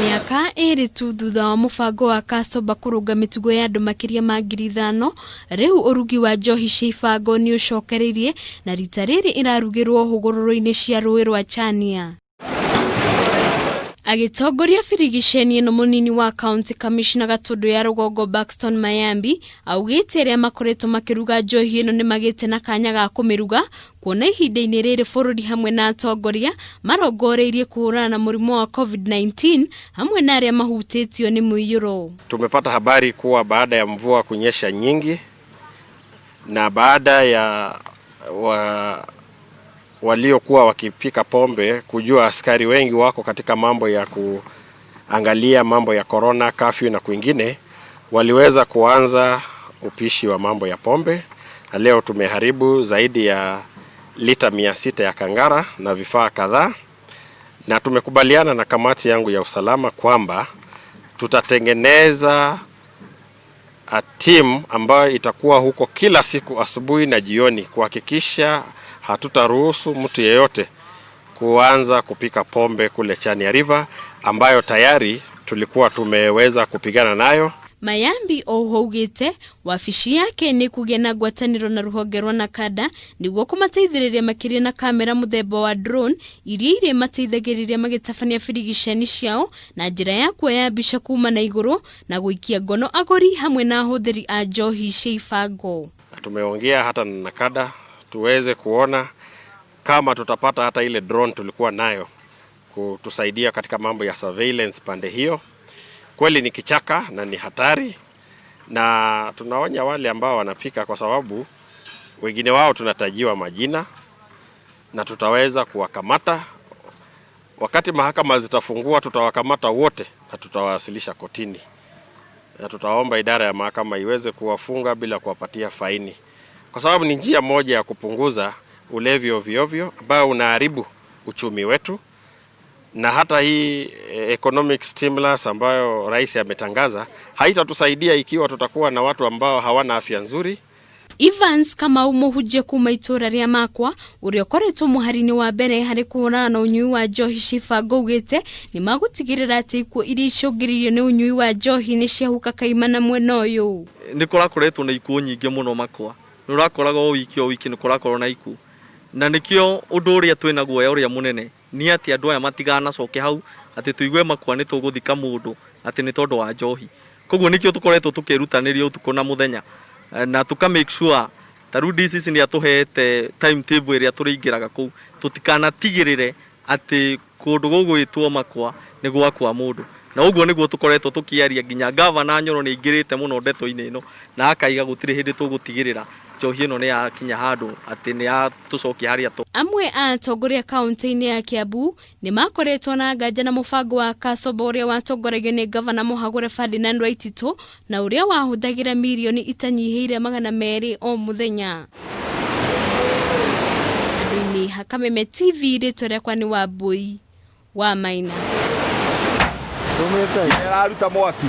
Mĩaka 2 tu thutha wa mũbango wa Kacoba kũrũnga mĩtugo ya andũ makĩria ma 5,000, rĩu ũrugi wa njohi cia ibango nĩ ũcokereirie na rita rĩrĩ ĩrarugĩrwo hũgũrũrũ-inĩ cia rũĩ rwa Chania. Agĩtongoria birigiceni ĩno, mũnini wa county commissioner Gatũndũ ya Rũgongo Buxton Mayambi augĩte arĩa makoretwo makĩruga njohi ĩno nĩ magĩte na kanya ga kũmĩruga, kuona ihinda-inĩ rĩrĩ bũrũri hamwe na atongoria marongoreirie kũhũrana na mũrimũ wa COVID-19 hamwe na arĩa mahutĩtio nĩ mũiyũro. Tumepata habari kuwa baada ya mvua kunyesha nyingi na baada ya waliokuwa wakipika pombe kujua askari wengi wako katika mambo ya kuangalia mambo ya corona, curfew na kwingine, waliweza kuanza upishi wa mambo ya pombe, na leo tumeharibu zaidi ya lita 600 ya kangara na vifaa kadhaa, na tumekubaliana na kamati yangu ya usalama kwamba tutatengeneza a team ambayo itakuwa huko kila siku asubuhi na jioni kuhakikisha hatutaruhusu mtu yeyote kuanza kupika pombe kule Chania River ambayo tayari tulikuwa tumeweza kupigana nayo. Mayambi oho augĩte wabici yake nĩ kũgĩa na ngwatanĩro na rũhonge rwa NACADA nĩguo kũmateithĩrĩria makĩria na kamera mũthemba wa drone iria irĩ mateithagĩrĩria magĩtabania birigiceni ciao na njĩra ya kuoya mbica kuma na igũrũ na gũikia ngono agũri hamwe na ahũthĩri a njohi cia ibango. Na tumeongea hata na NACADA tuweze kuona kama tutapata hata ile drone tulikuwa nayo kutusaidia katika mambo ya surveillance pande hiyo. Kweli ni kichaka na ni hatari, na tunaonya wale ambao wanapika, kwa sababu wengine wao tunatajiwa majina na tutaweza kuwakamata. Wakati mahakama zitafungua, tutawakamata wote na tutawasilisha kotini, na tutaomba idara ya mahakama iweze kuwafunga bila kuwapatia faini, kwa sababu ni njia moja ya kupunguza ulevi ovyo ovyo ambao unaharibu uchumi wetu, na hata hii economic stimulus ambayo rais ametangaza haitatusaidia ikiwa tutakuwa na watu ambao hawana afya nzuri. Evans Kamau, mũhunjia kuma itũra rĩa Makwa ũrĩa ũkoretwo mũhari-inĩ wa mbere harĩ kũhũrana na ũnyui wa njohi cibango, augĩte nĩ magũtigĩrĩra atĩ ikuũ iria icũngĩrĩirio nĩ ũnyui wa njohi nĩ ciahuka kaimana mwena ũyũ. Nĩ kũrakoretwo na ikuũ nyingĩ mũno Makwa, nĩ ũrakoraga o wiki o wiki nĩ kũrakorwo na ikuũ, na nĩkĩo ũndũ ũrĩa twĩna guoya ũrĩa mũnene nĩ atĩ andũ aya matiganacoke hau atĩ tũigue Makwa nĩ tũgũthika mũndũ atĩ nĩ tondũ wa njohi. Koguo nĩkĩo tũkoretwo tũkĩrutanĩria ũtukũ na mũthenya na tũka make sure ta rĩu DCC nĩ atũhete timetable ĩrĩa tũrĩingĩraga kũu, tũtikanatigĩrĩre atĩ kũndũ gũgwĩtwo Makwa nĩ gwakwa mũndũ. Na ũguo nĩguo tũkoretwo tũkĩaria, nginya gavana Nyoro nĩ aingĩrĩte mũno ndeto-inĩ ĩno na akaiga gũtirĩ hĩndĩ tũgũtigĩrĩra njohi ĩno nĩ yakinya handũ atĩ nĩ yatũcokia harĩa tũ. Amwe a atongoria kaunti-inĩ ya Kiambu nĩ makoretwo na nganja na mũbango wa Kacoba ũrĩa watongoragio nĩ gavana mũhagũre Ferdinand Waititu na ũrĩa wahũthagĩra mirioni itanyihĩire 200 o mũthenya. Andũ-inĩ Hakameme TV, rĩtwa rĩakwa nĩ Wambui wa Maina. Ĩraruta mwaki.